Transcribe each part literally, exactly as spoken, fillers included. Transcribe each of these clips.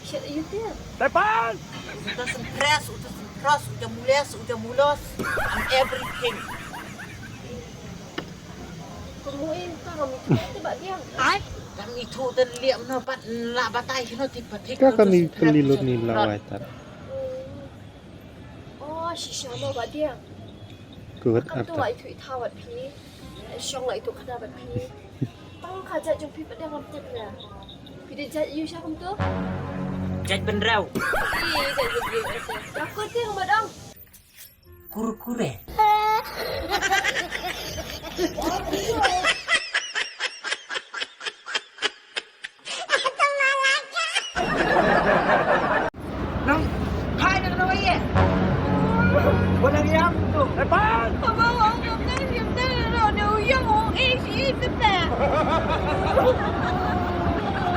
Shit, you tell. Tepan! Uta sempres, uta sempros, uta mules, uta mulos. I'm everything. Kamu in ka kamu tu ba dia. Ai, kami tu dan liam no pat la batai kino ti patik. Ka kami kali lut ni lawai tar. Oh, shisha mo ba dia. Kuat. Kam tu arta. Lai tu itha wat phi. Shong lai tu kada bat phi. Tang ka jat jong phi pat dia ngam tip na. Phi dei jat yu sha kum tu? Jat bynriew. Ih, jat bynriew. Ka kut dia ngam dong. Kurkure. Nang, hai nang nang ye. Ko nang yam tu. Tepan.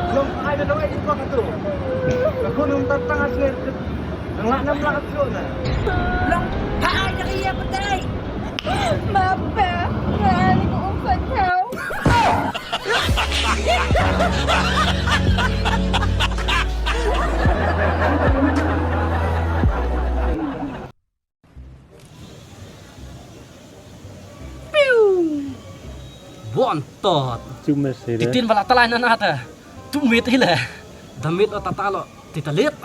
Nang, hai nang nang ye tu ka tu. Ko nang tatang asli. Nang lah nam lah tu na. Nang, hai nang ye betai. Mapa, ngan ko umpat kau. Bon tot. Chu mes hi de. Titin bala talai na na ta. Tu mit hi le. Da mit o tata lo. Ti talit.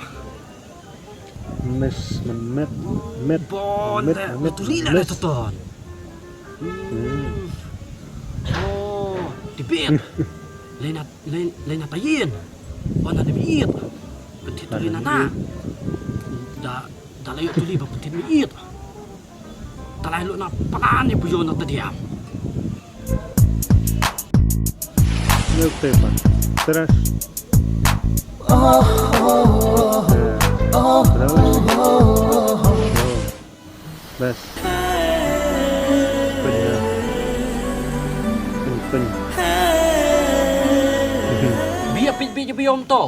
Mes, men, met, met, bon met, te, met, tu li le mes. Toton. Hmm. Oh, ti bit. Lena, len-, lena tayin. Ona de bit. Betit tu lena na. Da, da la yo tu li ba betit bit. Talai lo na palan ni puyo na tadiam. Newspaper. Teras. Terus. Bas. Penya. Penya. Bia pit bia bia om to.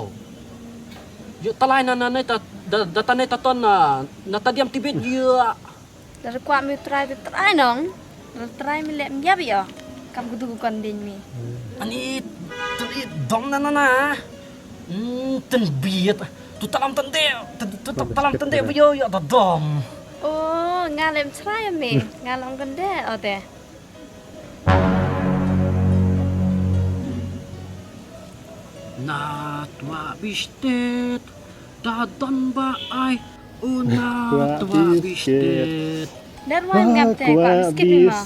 Yu talai na na na ta da da ta na ta ton na na tadiam tibit yu. Da kwah mi trai te trai nong. Da trai mi lem yap yo. Kam kudu ku kon ding mi. Ani tun i dom na na na. Hmm, tun biet. Tu talam tun de. Tu, tu, tu talam tun de yo yo da dom. Oh, nga lem trai mi. Nga long kon de o de. Na twa bistet. Da don ba ai. Una twa bisket. Darwan ngam te kwa bisket ni ma.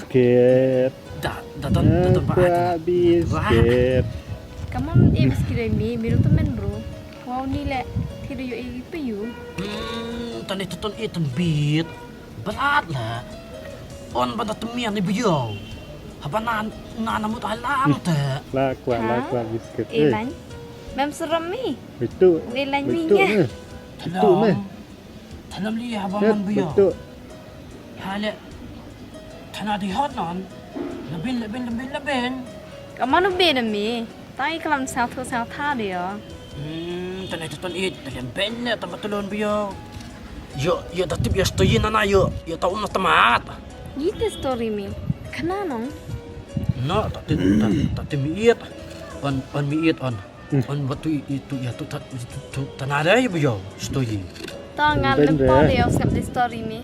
Da da don da don ba ai. Kwa bisket. Kamon e bisket mi miru tu men bro. Wow ni le. Tiru yo e pe yu. Hmm, tane tu ton e tan bit. Berat la. On ba da temian ni biyo. Haba na na na mut ai lang te. La kwa la kwa bisket. E lan. Mem seram mi. Itu. Ni lan mi nya. Itu meh. Thalam li haba man biyo. Hale. Thana di hot non. Labin labin labin labin. Ka manu bin mi. Tangi kalam sa thu sa tha di yo. Hmm, tane ton it, tane ben ne tama tulon biyo. Yo, yo da tip yo story na na yo. Yo ta um na tamat. Yite story mi. Kana nong. No, ta tip ta tip mi it. On on mi it on. Hmm. On batu itu ya tu ta tu ta nada ya biyo story. Ta ngal lem pa de yo sep di story mi.